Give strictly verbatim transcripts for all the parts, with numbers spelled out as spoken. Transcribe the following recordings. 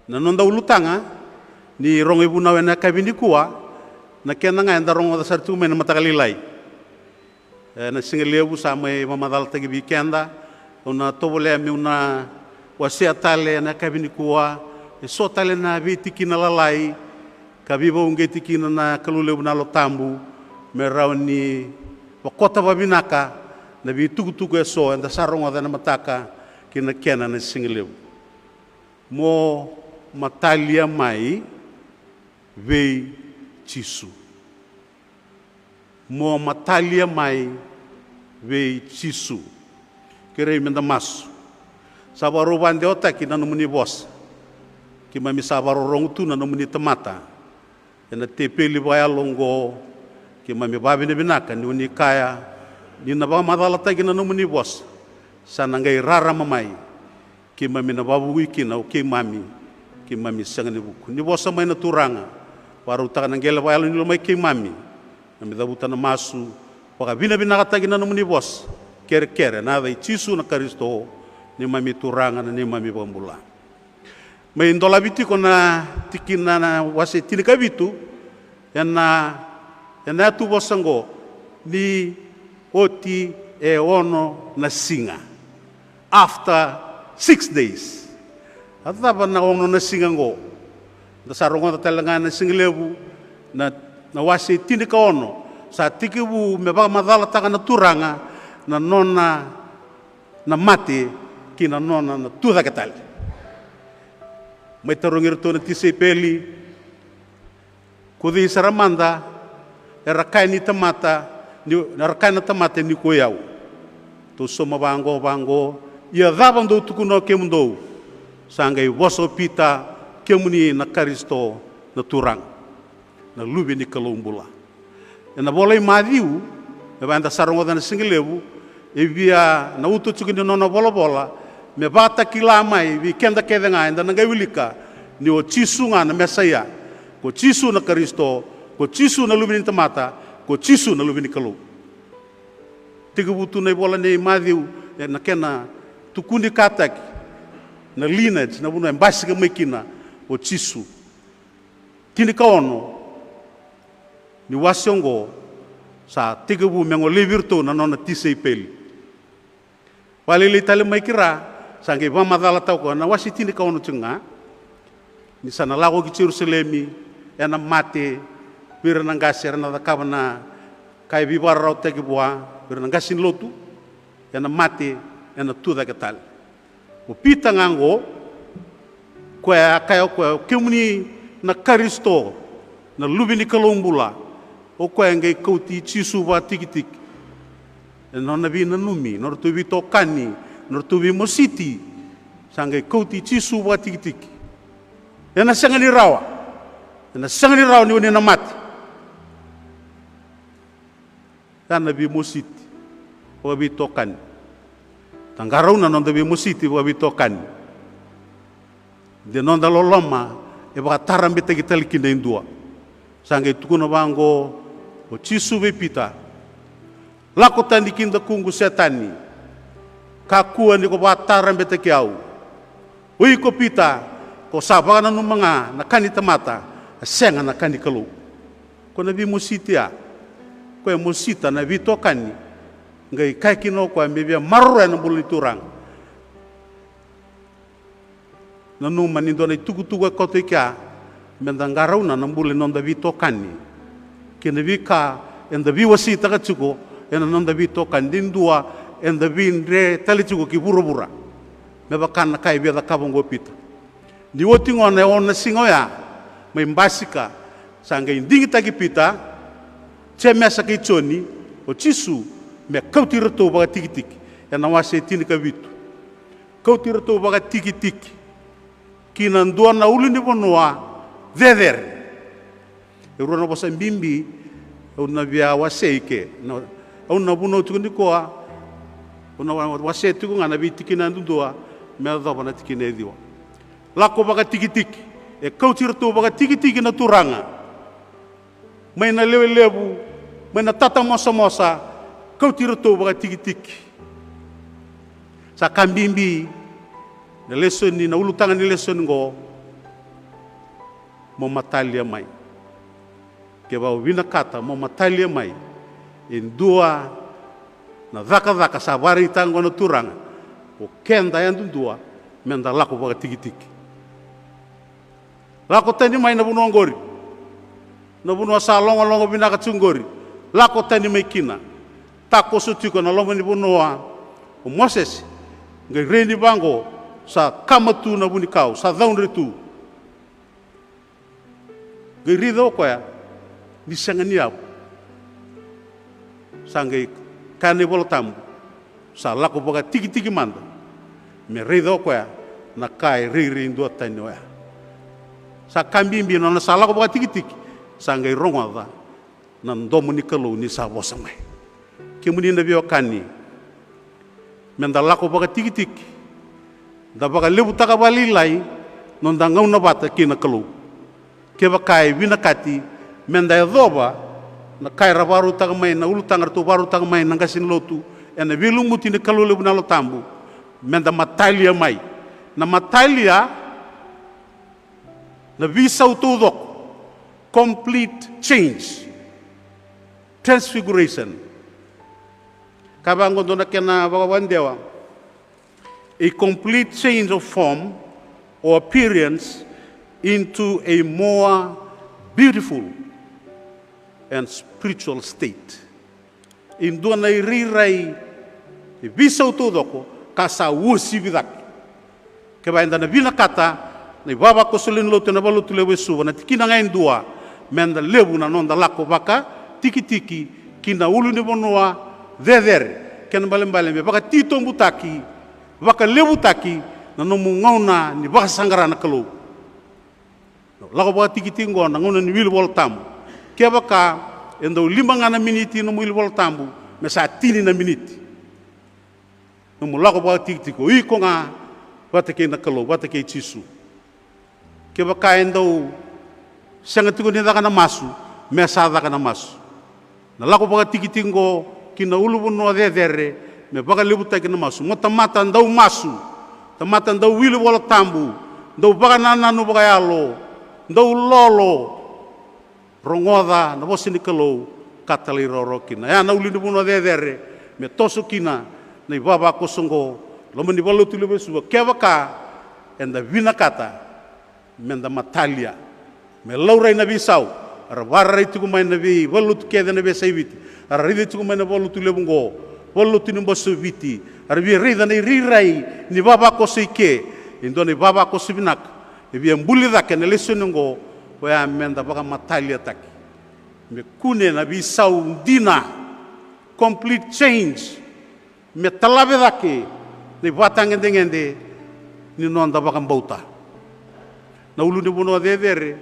Na noda ulutaga ni rogo ivunau ena yakavi nikua, na kena ga eda rogoca sara tiko mai na mataka lailai. Ena siga levu sa mai vakamacalataki vei keda, au na tovolea meu na wasea tale ena yakavi nikua eso tale na veitikina lalai ka veivakauqeti kina na Kalou levu na Yalo Tabu me rawa ni vakota vakavinaka na veitukutuku eso eda sa rogoca ena mataka kei na kena na siga levu. Mo matalia mai vei Jisu. Mo matalia mai vei Jisu. Kerei meda masu. Sa vakarau vakadewataki na nomuni vosa. Keimami sa vakarorogo tu na nomuni tamata ena tepeli vakayalo oqo. Keimami vakavinavinaka ni oni kaya ni na vakamacalataki na nomuni vosa sa na qai rarama mai. Keimami na vakavukui kina o keimami, keimami sega ni vuku. Ni vosa mai na Turaga, vakarautaka na qele vakayalo ni lomai keimami. Keimami cavuta na masu vakavinavinakataki na nomuni vosa kerekere ena yaca i Jisu na Karisito, neimami Turaga, na neimami Vakabula. Mai dolavi tiko na tikina na wase tinikavitu ena, ena yatuvosa oqo, ni oti e ono na siga. After six days. A cava na ono na siga oqo? Da sa rogoca tale ga ena siga levu na, na wase tinikaono. Sa tekivu me vakamacalataka na Turaga na nona na mate kei na nona na tucake tale. Mai tarogi iratou na tisaipeli, ko cei sara mada era kaya ni tamata, ni, era kaya na tamata ni ko i au? Tou sauma vaqo, vaqo, ia cava dou tukuna o kemudou? Sa qai vosa o Pita, kemuni na Karisito na Turaga, na Luve ni Kalou bula. Ena vola i Maciu, me vaka eda sa rogoca na siga levu, e via na uto tiko ni nona volavola me vakatakila mai vei keda kece ga eda na qai wilika ni o Jisu ga na Mesaia, ko Jisu na Karisito, ko Jisu na Luve ni tamata, ko Jisu na Luve ni Kalou. Tekivu tu na ivola nei Maciu ena kena tukunikataki na lineage, na vanua e basika mai kina o Jisu. Tinikaono ni wase oqo sa tekivu me golevi iratou na nona tisaipeli. Vakalailai tale mai ki ra, sa qai vakamacalataka o koya na wase tinikaono tiko ga, ni sa na lako ki Jerusalemi, ena mate vei ira na qase era na cakava na ka e veivakararawataki vua, vei ira na qase ni lotu, ena mate, ena tucake tale. O Pita ga oqo, koya a kaya o koya, o kemuni na Karisito, na Luve ni Kalou bula. O koya e qai kauti Jisu vakatikitiki. Ena nona veinanumi, nodratou veitokani, nodratou veimositi, sa qai kauti Jisu vakatikitiki. Ena sega ni rawa, ena sega ni rawa ni oni na mate. Ya na veimositi vakaveitokani. Da qarauna na noda veimositi vakaveitokani. De noda loloma e vakatarabetaki tale kina e dua. Sa qai tukuna vaqo o Jisu vei Pita, lako tani ki dakuqu Setani, kakua ni ko vakatarabetaki au. O iko Pita, ko sa vakananuma ga na ka ni tamata, a sega na ka ni Kalou. Ko na veimositi ya, ko e mosita na veitokani. Qai kaya kina o koya me via maroroya na bula ni Turaga. Nanuma ni dua na itukutuku e koto i kea, meda qarauna na bula ni noda veitokani kei na veika eda veiwaseitaka tiko ena noda veitokani. De dua eda veidre tale tiko ki vuravura, me vaka na ka e via cakava oqo o Pita. Ni oti gona e ono na siga oya mai basika, sa qai digitaki Pita, Jemesa kei Joni, o Jisu, me kauti iratou vakatikitiki. Ena wase tinikavitu, kauti iratou vakatikitiki ki na dua na ulunivanua cecere. E rua na vosa bibi au na via wasei ke, na, au na vunau tiko nikua, au na wa-, wasea tiko ga na veitikina yadudua me yacova na tikina e ciwa. Lako vakatikitiki, e kauti iratou vakatikitiki na Turaga. Mai na lewe levu, mai na tatamosamosa, kauti iratou vakatikitiki. Sa ka bibi, Na lesoni, na ulutaga ni lesoni qo, mo matalia mai. Kevaka o vinakata mo matalia mai e dua na cakacaka sa vakaraitaka qo na Turaga, o keda yadudua meda lako vakatikitiki. Lako tani mai na vanua qori, na vanua sa logologo vinaka tiko qori. Lako tani mai kina. Takoso tiko na loma ni vanua o Mosese, qai rai ni vaqo, sa kama tu na vunikau, sa caudre tu. Qai raica o koya ni sega ni yavu. Sa qai kaya na iVola Tabu, sa lako vakatikitiki mada me raica o koya na ka e rairai duatani oya. Sa ka bibi na nona sa lako vakatikitiki, sa qai rogoca na domo ni Kalou ni sa vosa mai. Kemuni na veiwekani, meda lako vakatikitiki, da vakalevutaka vakalailai noda gauna vata kei na Kalou. Kevaka e vinakati meda yacova na ka era vakarautaka mai, na ulutaga ratou vakarautaka mai na qase ni lotu ena veilumuti ni Kalou levu na Yalo Tabu, meda matalia mai. Na matalia, na veisau taucoko, complete change, transfiguration. Ka vaqo dua na kena vakavadewa, a complete change of form or appearance into a more beautiful and spiritual state. E dua na irairai e veisau taucoko ka sa uasivi cake. Kevaka eda na vinakata na ivavakoso lewe ni lotu ena Valenilotu Levu e Suva, na tikina ga e dua, meda levu na noda lako vakatikitiki ki na ulunivanua cecere, kena ibalebale me vakatitobutaki, vakalevutaki na nomu gauna ni vakasaqara na Kalou. Lako vakatikitiki oqo na gauna ni wili Vola Tabu. Kevaka e dau lima ga na miniti nomu wili Vola Tabu, me sa tini na miniti nomu lako vakatikitiki o iko ga vata kei na Kalou, vata kei Jisu. Kevaka e dau sega tiko ni caka na masu, me sa caka na masu. Na lako vakatikitiki oqo ki na ulunivanua cecere me vakalevutaki na masu. Mo tamata dau masu, tamata dau wili Vola Tabu, dau vakanananu vakayalo, dau lolo, rogoca na vosa ni Kalou ka talairawarawa kina. Ya na ulunivanua cecere me toso kina na ivavakoso oqo, loma ni Valenilotu Levu e Suva, kevaka eda vinakata meda matalia, me laurai na veisau. Era vakararai tiko mai na veivalenilotu kece na veiyasai Viti, era raica tiko mai na Valenilotu Levu oqo, Valenilotu ni Bose o Viti, era via raica na irairai ni vavakoso i ke. E dua na ivavakoso vinaka e via buli cake na lesoni oqo, oya meda vakamataliataki, me kune na veisau dina, complete change, me talave cake na ivakatagedegede ni noda vakabauta. Na ulunivanua cecere,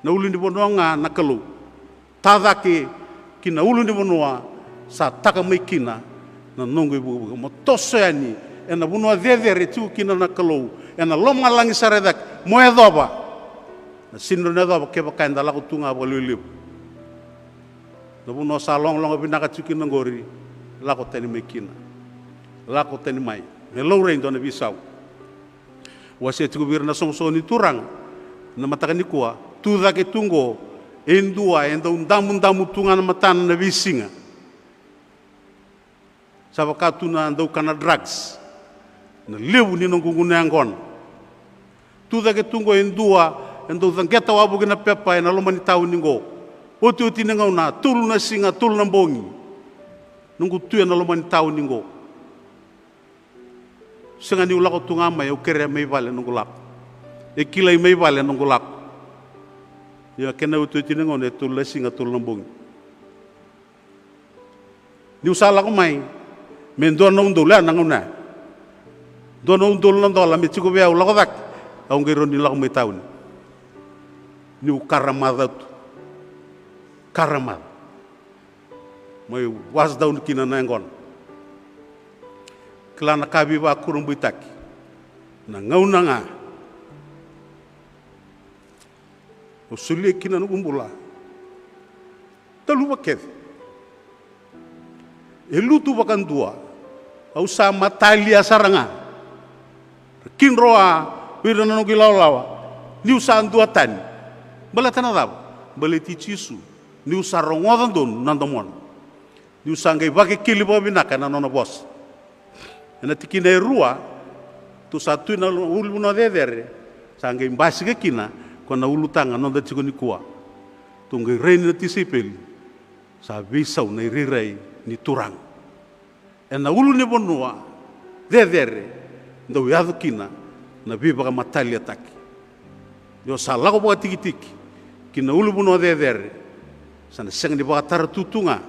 na ulunivanua ga na Kalou. Ta cake ki na ulunivanua sa taka mai kina na noqu ivukevuke. Mo toso yani ena vanua cecere e tiko kina na Kalou, ena lomalagi sara e cake, mo yacova. Na sega ni rawa ni yacova kevaka eda lako tu ga vakalevulevu. Na vanua sa logaloga vinaka tiko kina oqori, lako tani mai kina. Lako tani mai me laurai e dua na veisau. Wasea tiko vei ira na soqosoqo ni Turaga na mataka nikua, tu cake tu oqo e dua e dau damudamu tu ga na matana na veisiga. Sa vaka tu na dau kana drugs na levu ni noqu gunu yaqona. Tu cake tu oqo e dua e dau caqeta wavoki na pepa ena loma ni tauni oqo. Otioti ni gauna, tolu na siga, tolu na bogi. Noqu tu ena loma ni tauni oqo. Sega niu lako tu ga mai, au kerea mai vale noqu lako. E kilai mai vale noqu lako. Ia kena otioti ni gauna e tolu na siga, tolu na bogi. Niu sa lako mai me dua na udolu, ya na gauna ya. Dua na udolu na dola me tiko vei au lako cake, au qai rawa ni lako mai tauni. Niu karamaca tu. Karamaca. Mai wash down kina na yaqona. Kila na ka veivakurabuitaki. Na gauna ga au solia kina noqu bula. Taluva kece. E lutu vakadua. Au sa matalia sara ga. Ra kidroa vei ira na noqu ilawalawa, niu sa dua tani. Baleta na cava? Baleti Jisu. Niu sa rogoca donu na domona. Niu sa qai vakekeli vakavinaka ena nona vosa. Ena tikina e rua, tou sa tu ena ulunivanua cecere, sa qai basika kina ko na ulutaga noda tiko nikua. Tou qai rai na tisaipeli, sa veisau na irairai ni Turaga. Ena ulunivanua cecere, dau yaco kina na veivakamataliataki. Ni o sa lako vakatikitiki ki na ulunivanua cecere, sa na sega ni vakatara tu tu ga,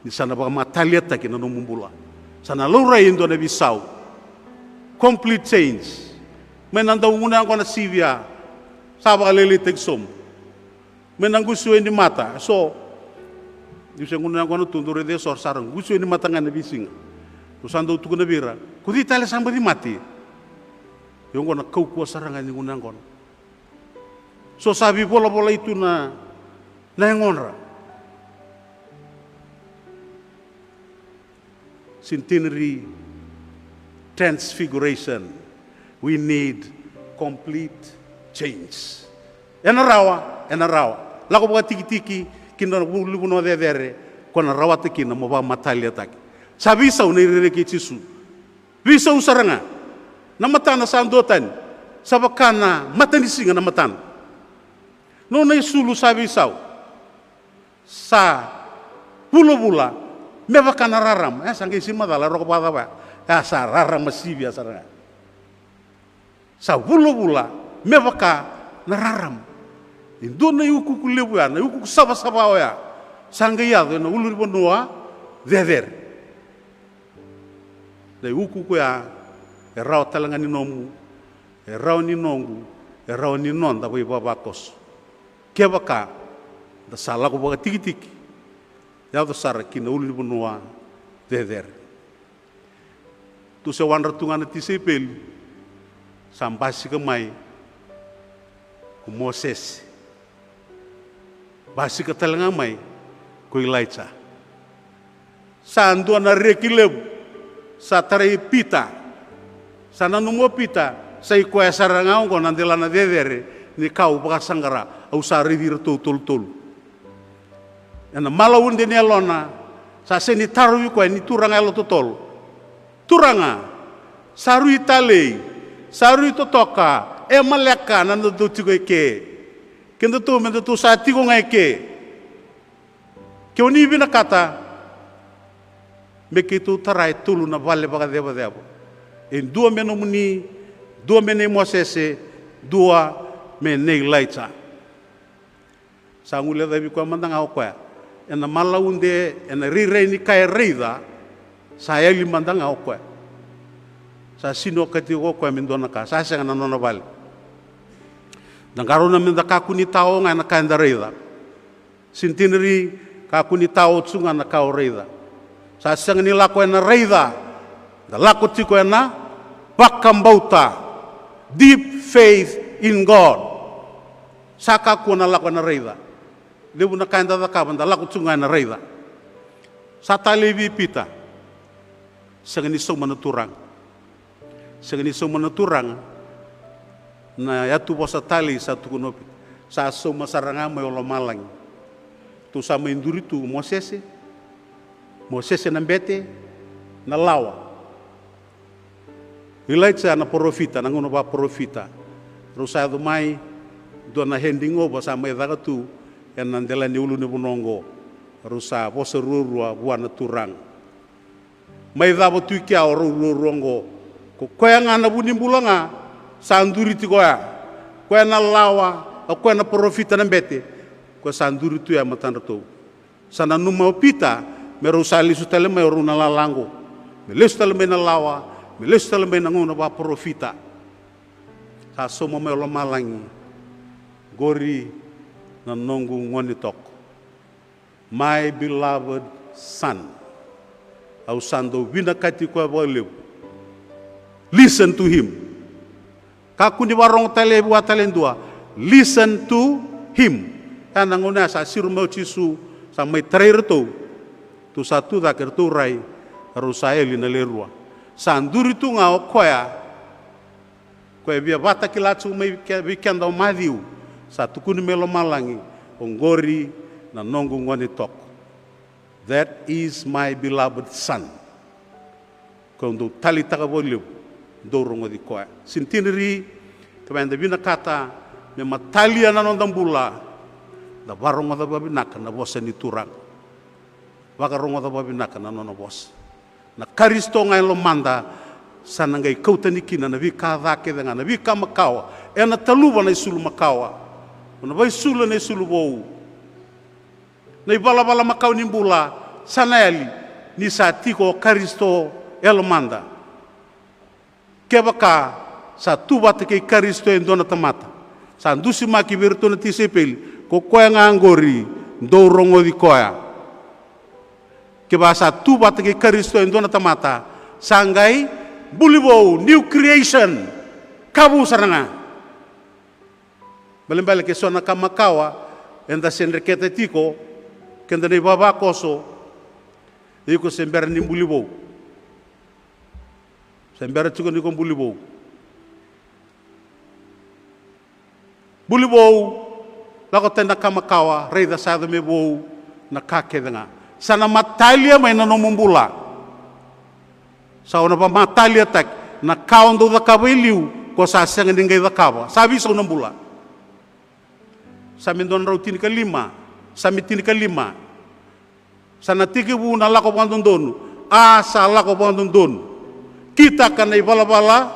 ni sa na vakamataliataki na nomu bula. Sa na laurai e dua na veisau. Complete change. Mai na dau gunu yaqona sivia, sa vakalailaitaki sobu. Mai na qusiwe ni mata, so. Niu se gunu yaqona tu, dau raica eso ra sa ra qusiwe ni mata ga ena veisiga. Dou sa dau tukuna vei ira, ko cei tale sa baci mate? Io, oqo na kaukauwa sara ga ni gunu yaqona. So sa veivolavolai tu na, na yagodra. Centenary Transfiguration. We need complete change. Ena rawa, ena rawa. Lako vakatikitiki ki na ulunivanua cecere, ko na rawata kina mo vakamataliataki. Sa veisau na irairai kei Jisu. Veisau sara ga. Na matana sa dua tani. Sa vaka na matanisiga na matana. Nona isulu sa veisau. Sa vulavula me vaka na rarama. E sa qai si macala, roko vakacava ya? E sa rarama sivia sara ga. Sa vulavula me vaka na rarama. E dua na iukuuku levu ya, na iukuuku savasava oya. Sa qai yaco ena ulunivanua cecere. Na iukuuku ya e rawa tale ga ni nomu, e rawa ni noqu, e rawa ni noda veivavakoso. Kevaka da sa lako vakatikitiki, yaco sara ki na ulunivanua cecere. Tou se wadra tu ga na tisaipeli, sa basika mai ko Mosese. Basika tale ga mai ko Ilaija. Sa dua na reki levu sa tarai Pita. Sa nanuma o Pita, sa i koya sara ga oqo na delana cecere ni ka au vakasaqara, au sa raici iratou tolutolu. Ena malaude ni yalona, sa sega ni tarovi koya ni Turaga yalototolo. Turaga, sa rui talei, sa rui totoka, e maleka na nodatou tiko eke. Kedatou me datou sa tiko ga eke. Ke o ni vinakata, me keitou tara e tolu na vale vakacevaceva. E dua me nomuni, dua me nei Mosese, dua me nei Ilaija. Sa guilecavi koya mada ga o koya. Ena malaude, ena rairai ni ka e raica, sa yali mada ga o koya. Sa sega ni okati iko o koya me dua na ka, sa sega na nona vale. Da qarauna me da kakua ni tao ga ena ka eda raica. Centenary, kakua ni tao tu ga na ka o raica. Sa sega ni lako ena raica, da lako tiko ena vakabauta. Deep faith in God. Sa kakua na lako ena raica. Levu na ka eda cakava, da lako tu ga ena raica. Sa talei vei Pita. Sega ni sauma na Turaga. Sega ni sauma na Turaga. Na yatuvosa talei sa tukuna o Pita. Sa sauma sara ga mai o lomalagi. Tou sa mai duri tu Mosese. Mosese na bete, na lawa. Ilaija na parofita, na gauna vakaparofita. Rau sa yaco mai, dua na handing over sa mai caka tu ena dela ni ulunivanua oqo. Rau sa vosa ruarua vua na Turaga. Mai cava tu i kea o rau ruarua oqo? Ko koya ga na vu ni bula ga sa duri tiko oya. Koya na lawa, o koya na parofita na bete. Koya sa duri tu ya e matadratou. Sa nanuma o Pita me rau sa lesu tale mai o rau na lala oqo. Me lesu tale mai na lawa, me lesu tale mai na gauna vakaparofita. Sa sauma mai o lomalagi, qori na noqu gone toko. My beloved son. Au sa dau vinakati koya vakalevu. Listen to him. Kakua ni vakarogo tale vua tale dua. Listen to him. Ya na gauna ya sa siro mai o Jisu, sa mai tarai iratou. Tou sa tu cake, ratou rai, rau sa yali na lewe rua. Sa duri tu ga o koya Koya e via vakatakila tiko mai ke-, vei keda o Maciu, sa tukuni mai lomalagi, "Oqori na noqu gone toko. That is my beloved son. Kau dau taleitaka vakalevu, dou rogoci koya." Centenary, kevaka eda vinakata me matalia na noda bula, da vakarogoca vakavinaka na vosa ni Turaga. Vakarogoca vakavinaka na nona vosa. Na Karisito ga e lomada sa na qai kau tani kina na veika ca kece ga, na veika makawa. Ena taluva na isulu makawa, na vakaisulu ena isulu vou. Na ivalavala makawa ni bula sa na yali ni sa tiko o Karisito e lomada. Kevaka sa tu vata kei Karisito e dua na tamata, sa dusimaki vei iratou na tisaipeli, "Ko koya ga oqori, dou rogoci koya." Kevaka sa tu vata kei Karisito e dua na tamata, sa qai buli vou, new creation. Ka vou sara ga. Balebale ke so na ka makawa eda se dreketa tiko, keda na ivavakoso, iko se bera ni buli vou. Se bera tiko ni ko buli vou. Buli vou, lako tani na ka makawa, raica sa yaco me vou na ka kece ga. Sa na matalia mai na nomu bula. Sa na vakamataliataki na ka o dau cakava e liu, ko sa sega ni qai cakava. Sa veisau na bula. Same dua na drau tinikalima, Same tinikalima. Sa na tekivu na lako vakadodonu, a sa lako vakadodonu. Kitaka na ivalavala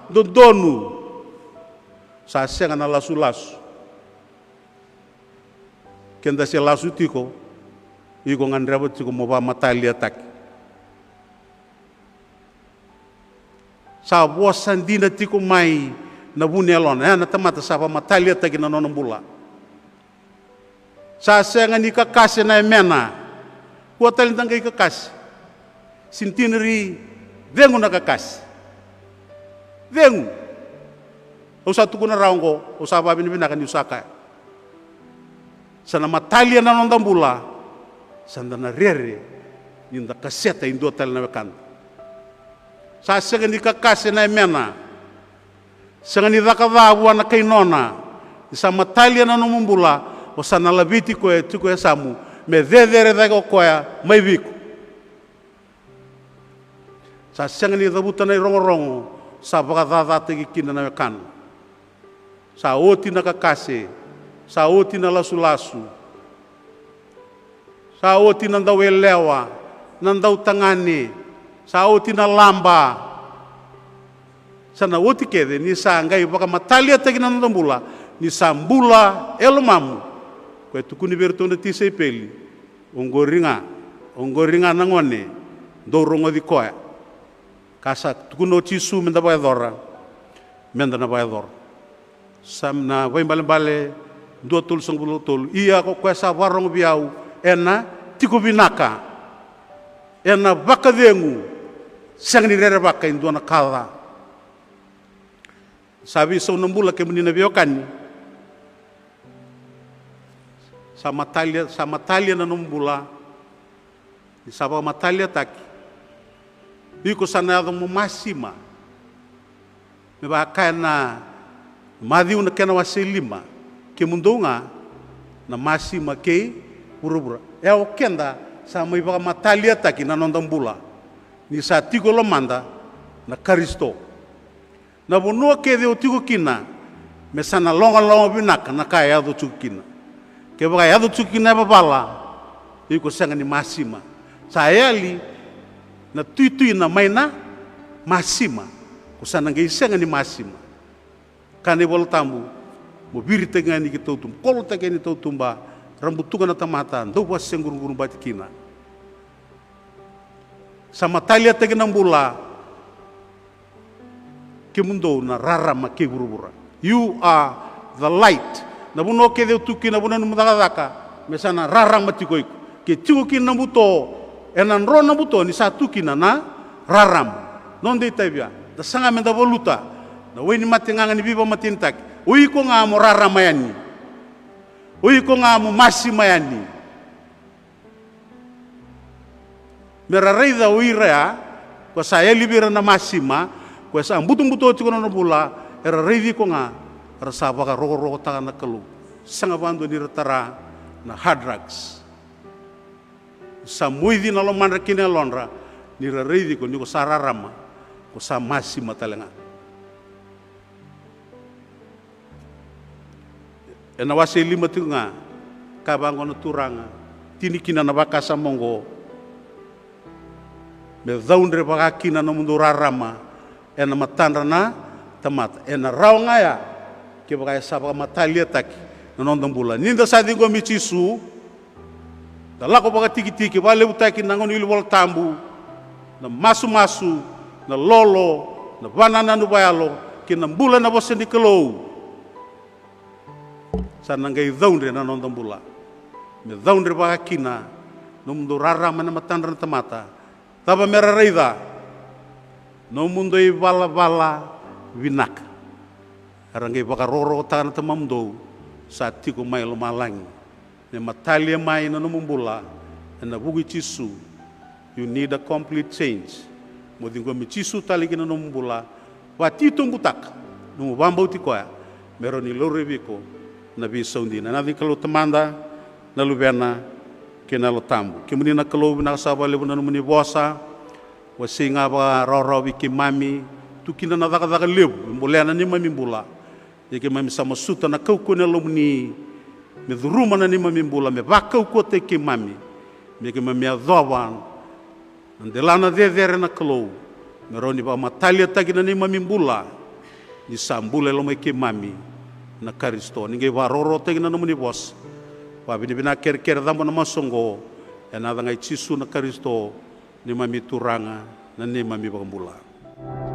dodonu. Sa sega na lasulasu. Keda se lasu tiko, iko gadreva tiko mo vakamataliataki. Sa vosa dina tiko mai na vu ni yalona. Ya na tamata sa vakamataliataki na nona bula. Sa sega ni kakase na yamena. Kua tale da qai kakase. Centenary, cegu na kakase. Cegu. Au sa tukuna rawa oqo, au sa vakavinavinaka niu sa kaya. Sa na matalia na noda bula, sa da na rere ni da kaseta e dua tale na wekada. Sa sega ni kakase na yamena, sega ni caka ca vua na kai nona, ni sa matalia na nomu bula, o sa na laveti koya tiko e yasamu, me cecere cake o koya mai vei iko. Sa sega ni cavuta na irogorogo sa vakacacataki kina na wekana. Sa oti na kakase, sa oti na lasulasu, sa oti na dauyalewa, na dautagane, sa oti na laba. Sa na oti kece ni sa qai vakamataliataki na noda bula, ni sa bula e lomamu. Koya e tukuni vei iratou na tisaipeli, oqori ga, oqori ga na gone, dou rogoci koya. Ka sa tukuna o Jisu meda vakayacora, meda na vakayacora. Sa na Vakaibalebale dua tolusagavulu ka tolu, ia ko koya sa vakarorogo vei au ena tiko vinaka, ena vakacegu, sega ni rerevaka e dua na ka ca. Sa veisau na bula kemuni na veiwekani. Sa matalia, sa matalia na nomu bula. Ni sa vakamataliataki. Iko sa na yaco mo masima. Me vaka e na Maciu na kena wase lima, kemudou ga na masima kei vuravura. E o keda sa mai vakamataliataki na noda bula. Ni sa tiko e lomada na Karisito. Na vanua kece o tiko kina, me sa na logaloga vinaka na ka e yaco tiko kina. Kevaka e yaco tiko kina e vavala, iko sega ni masima. Sa yali na tuituina mai na masima, ko sa na qai sega ni masima. Ka na iVola Tabu, mo viritaki ga yani ki tautuba, kolotaki yani tautuba, rabutuka na tamata, dau vakasequruquru bati kina. Sa mataliataki na bula, kemudou na rarama kei vuravura. You are the light. Na vanua kece o tu kina, vanua nomu cakacaka, me sa na rarama tiko iko. Ke tiko kina na buto, ena dro na buto ni sa tu kina na rarama. Noda itavi ya, da saga meda valuta na wai ni mate gaga ni veivakamatenitaki. O iko ga mo rarama yani. O iko ga mo masima yani. Me ra raica o ira ya, ko sa yali vei ira na masima, ko sa butobuto tiko na nona bula, Era raici iko ga, era sa vakarokorokotaka na Kalou. Sega vakadua ni ra tara na hard drugs. Sa moici na lomadra kei na yalodra ni ra raici iko ni ko sa rarama, ko sa masima tale ga. Ena wase e lima tiko ga, ka vaqo na Turaga, tini kina na vakasama oqo: Me caudre vaka kina na nomudou rarama ena matadra na tamata. Ena rawa ga ya kevaka e sa vakamataliataki na noda bula. Ni da sa ciqomi Jisu, da lako vakatikitiki, vakalevutaki na gauna ni iVola Tabu, na masumasu, na lolo, na vakanananu vakayalo, kei na bula ena vosa ni Kalou. Sa na qai caudre na noda bula. Me caudre vaka kina nomudou rarama ena matadra na tamata. Cava me ra raica? Nomudou ivalavala vinaka. Era qai vakarokorokotaka na Tamamudou sa tiko mai lomalagi me matalia mai na nomu bula ena vuku i Jisu. You need a complete change. Mo ciqomi Jisu tale ki na nomu bula. Vakatitobutaka nomu vakabauti koya me rawa ni laurai vei iko na veisau dina. Ena yaca ni Kalou Tamada, na Luvena kei na Yalo Tabu. Kemuni na Kalou, vinaka saka vakalevu na nomuni vosa. Wasei ga vakarawarawa vei keimami, tu kina na cakacaka levu me bolea na neimami bula. Ia keimami sa masuta na kaukauwa ni Yalomuni me curuma na neimami bula, me vakaukauwataki keimami, me keimami yacova na delana cecere, na Kalou, me rawa ni vakamataliataki na neimami bula, ni sa bula e loma i keimami na Karisito. Ni qai vakarokorokotaki na nomuni vosa. Vakavinavinaka, kerekere, cabo na masu oqo ena yaca ga i Jisu na Karisito, neimami Turaga, na neimami iVakabula.